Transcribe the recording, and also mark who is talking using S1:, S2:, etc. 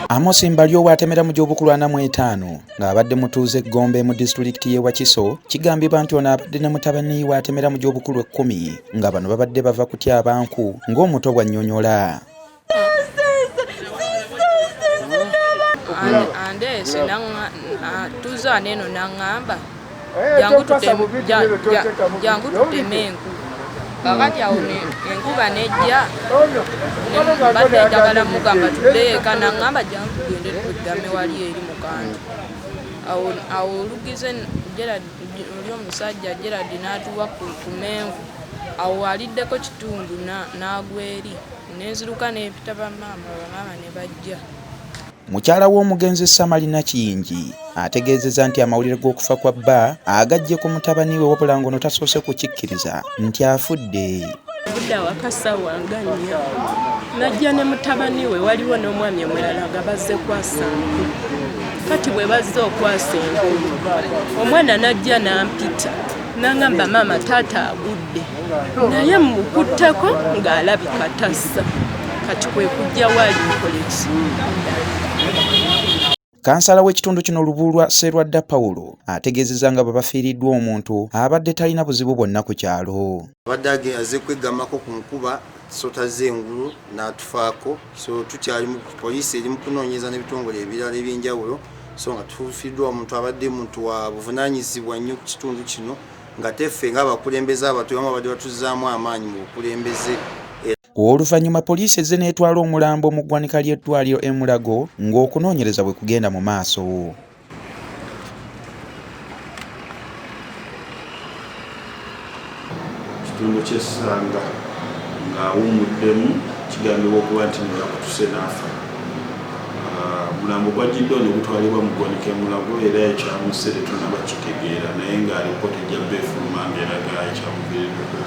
S1: Amos Mbalyowa atemera mu gy'obukulu 45 ng'abadde mutuuze Gombe mu disitulikiti y'e Wakiso. Kigambibwa nti ono abadde ne mutabani we atemera mu gy'obukulu 10 nga bano babadde bava kutyaba nku ng'omuto bw'annyonnyola.
S2: Andeese tuze wano eno n'aŋŋamba jangu tuteme enku. Kakati awo enkuba nejja, mbadde njagala mugamba tuddeyo eka, n'aŋŋamba jangu tugende tweggame wali eri mu kantu. Awo olugize Gerald, oli omusajja Gerald n'atuwa ku menvu, awo aliddeko kitundu n'agwa eri, nenziruka nempita bamaama ne bajja.
S1: Mukyala w'omugenzi Samali Nakiyingi ategeezezza nti amawulire g'okufa kwa bba agaggye ku mutabani we, wabula ng'ono tasoose kukikkiriza nti afudde.
S3: Budde awaka ssaawa nga 4 najja ne mutabani we, waliwo n'omwami omulala nga bazze kwasa nku. Kati bwe bazze okwasa enku, omwana n'ajja n'ampita n'angamba maama taata agudde, naye mukutteko ng'alabika tassa. Kati kwe kujja waali nkole ki?
S1: Kansala w'ekitundu kino Lubuulwa Sserwadda Paulo ategeezezza nga bwe bafiiriddwa omuntu abadde talina buzibu bwonna ku kyalo.
S4: Abadde azze kweggamako ku nkuba sota z'engulu n'atufaako, so tukyali mu poliisi eri mu kunoonyeza n'ebitongole ebirala eby'enjawulo, so nga tufiiriddwa omuntu abadde muntu wa buvunaanyizibwa nnyo ku kitundu kino, nga teffe ng'abakulembeze abato bamu abadde batuzzaamu amaanyi mu bukulembeze.
S1: Oluvannyuma poliisi ezze n'etwala omulambo mu ggwanika ly'eddwaliro e Mulago ng'okunoonyereza bwe kugenda mu maaso.
S5: Kitundu ky'essanga ng'awummuddemu kigambibwa okuba nti no yakutuse n'afa. Omulambo gwajjiddwa ne gutwalibwa mu ggwanika e Mulago era ekyamusse tetunnaba kitegeera, naye nga alipoota ejja bba efuluma ng'eraga ekyamuviiriddeko.